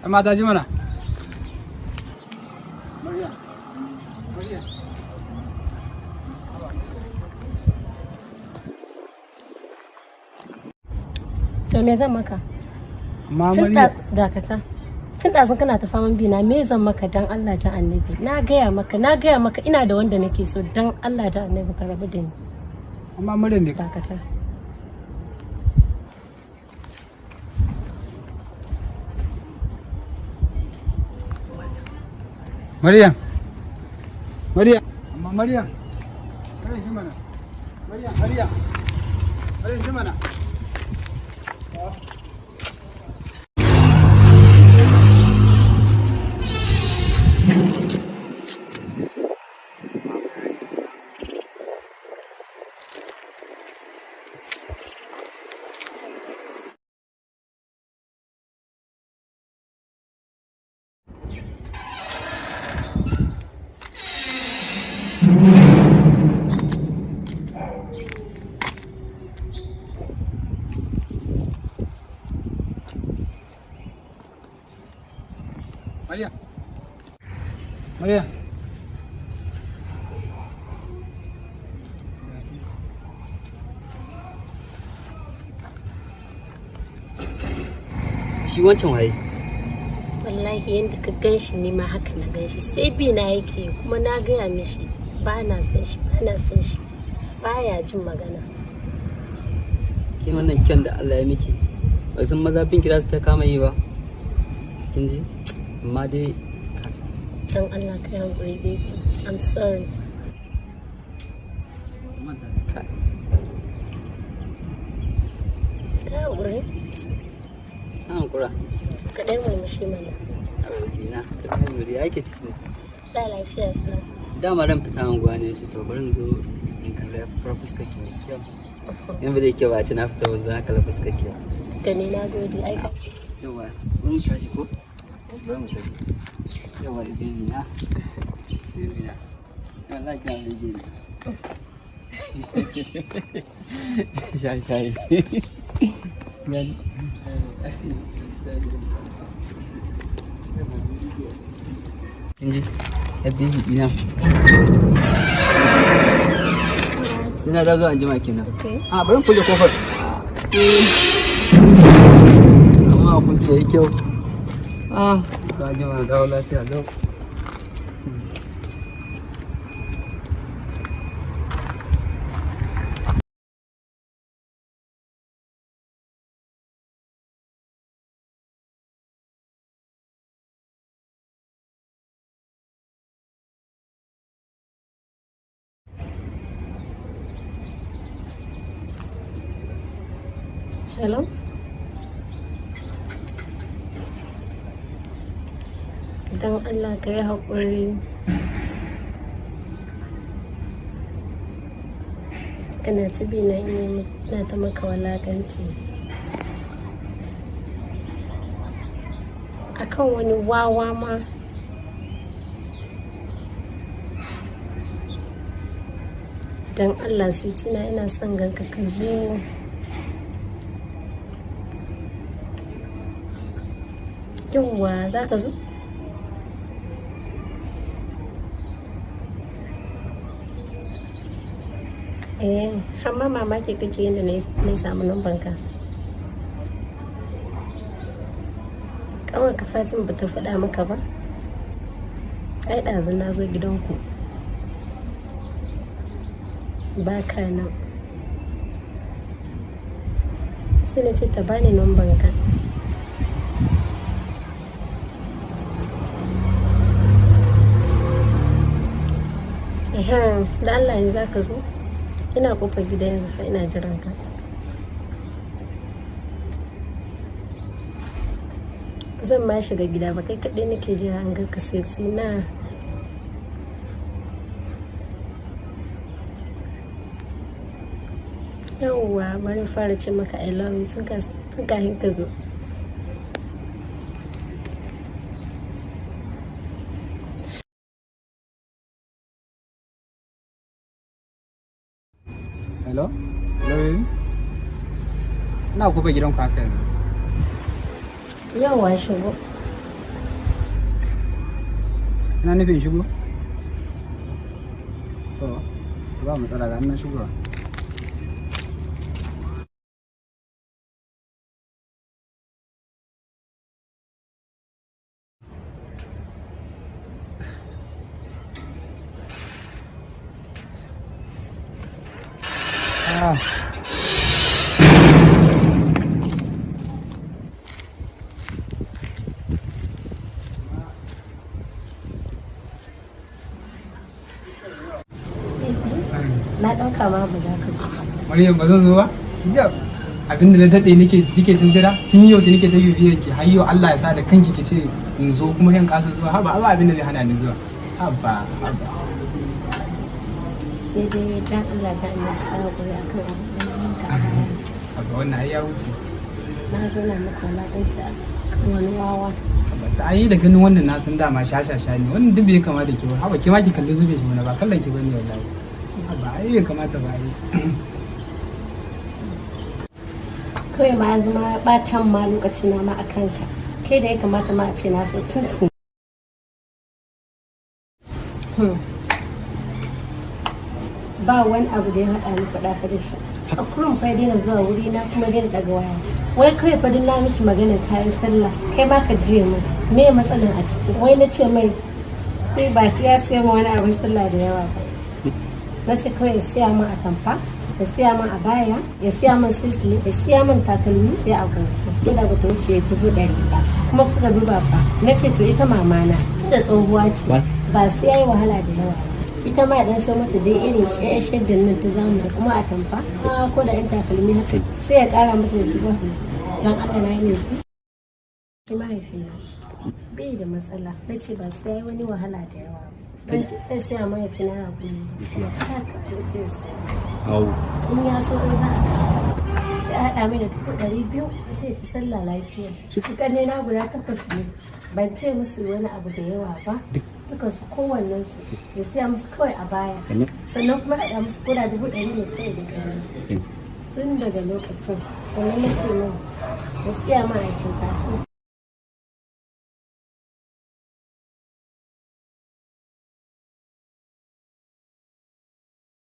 Yan mata, ji mana. Maryam. Maryam. To, me zan maka? Amma Tun Maryam. Dakata. Tun ɗazun kana ta faman bina, me zan maka? Dan Allah dan Annabi. Na gaya maka, na gaya maka ina da wanda nake so. Dan Allah dan Annabi, ka rabu da ni. Amma Maryam ne. Dakata. Maryam. Maryam. Amma Maryam. Maryam, ji mana. Maryam, Maryam. Maryam, ji mana. Maryam. Maryam. Shi wancan waye? Wallahi yadda ka gan shi ne ma haka na gan shi, sai bi na yake. Kuma na gaya mishi ba na son shi, ba na son shi, baya jin magana. Ke, wannan kyan da Allah ya miki, ba san maza bin kira su ta kama yi ba, kin ji? Amma dai Dan Allah ka yi hankuri, baby, I'm sorry. Kai. Ka yi hankuri. Na hankura. Ka ɗan murmushi mana. Ina ta kai ya yake ciki ne? Da lafiya kalau. Dama ran fita anguwa ne, ce to bari in zo in kalla farar fuskar ki mai kyau. In ba zai kyau ba a ce na fita wanzu na kalla fuskar ki ba. Da ni na gode ai ka. Yawa, mun tashi ko? Bari mu tafi. Yawa, baby na, baby na, wallahi kina burge ni. Shayi shayi. Gani. Kin ji? Ya baby dina. Sai na dawo an jima kenan. Okay. A bari mu kulle kofar. Amma kun ji yayi kyau. Ah, ka jima, dawo lafiya lau. Hello? Don Allah ka yi haƙuri. Kana ta bi na, ina ta maka walaƙanci. Akan wani wawa ma. Don Allah, sweetie na, ina son ganka, ka zo. Yawwa, za ka zo? Eh, har ma mamaki kake yadda na samu numban ka. Kawai ka Fatima ba ta faɗa maka ba? Ai ɗazu na zo gidanku. Ba ka nan. Sai na ce ta bani numban ka. Ehem, da Allah yanzu za ka zo? Ina kofar gida yanzu fa, ina jiran ka. Zan ma shiga gida ba, kai kaɗai nake jira an ga ka, sweetie na. Yawwa, bari fara ce maka I love you tun kafin ka zo. Hello? Hello, baby? Ina kofar gidanku haka yanzu. Yawwa, shigo. Ina nufin shigo? To, ba matsala ga nan shigowa. Ah. Na ɗauka ma ba za ka zo ba. Maryam, ba zan zo ba? Jiya abinda na daɗe nake ta jira tun yau nake ta bibiyar ki, har yau Allah ya sa da kanki ki ce in zo, kuma yan kasa zuwa. Haba haba, abinda zai hana ni zuwa? Haba haba. Sai dai dan Allah ta Allah ka haƙuri akan abu da na maka a baya. Haba, wannan ai ya wuce. Na zo na maka wulaƙanci a kan wani wawa. Haba, ta ai da ganin wannan na san dama shashasha ne wannan, duk bai kamata ki ba. Haba, ki ma ki kalli zube shi wani ba kallon ki bane wallahi. Haba, ai bai kamata ba ai. Kawai ma yanzu ma ɓatan ma lokaci na ma a kanka. Kai da ya kamata ma a ce na so tun. Ba wani abu da ya haɗa ni faɗa fa da shi. A kurum fa ya daina zuwa wuri na, kuma daina ɗaga waya. Wai kawai fa na mishi maganar kayan sallah, kai ma ka jiye min. Me matsalan a ciki? Wai na ce mai sai ba sai ya siya min wani abin sallah da yawa ba. Na ce kawai ya siya min atamfa, ya siya min abaya, ya siya min sisili, ya siya min takalmi, sai agogo. Ko da bata wuce 100,000 ba. Kuma kuka duba fa, na ce to ita mama na tunda tsohuwa ce ba sai yayi wahala da yawa ba. Ita ma dan so mata dai irin shi shaddan nan ta zamani, kuma atamfa ko da yan takalmi haka, sai ya kara mata da 50,000. Don Allah na yi laifi? Shi mahaifina bai da matsala. Na ce ba sai yayi wani wahala da yawa ba. Ban ce zai siya mahaifina rago ba. Haka na ce in ya so in za a sai a haɗa mai da 200,000, sai ci sallah lafiya. Ƙanne na guda takwas ne, ban ce musu wani abu da yawa ba. Dukansu kowannen su ya siya musu kawai a baya, sannan kuma haɗa musu koda 100,000 ne kawai da ƙarami. Tun daga lokacin sannan na ce min ya siya ma a shinkafa.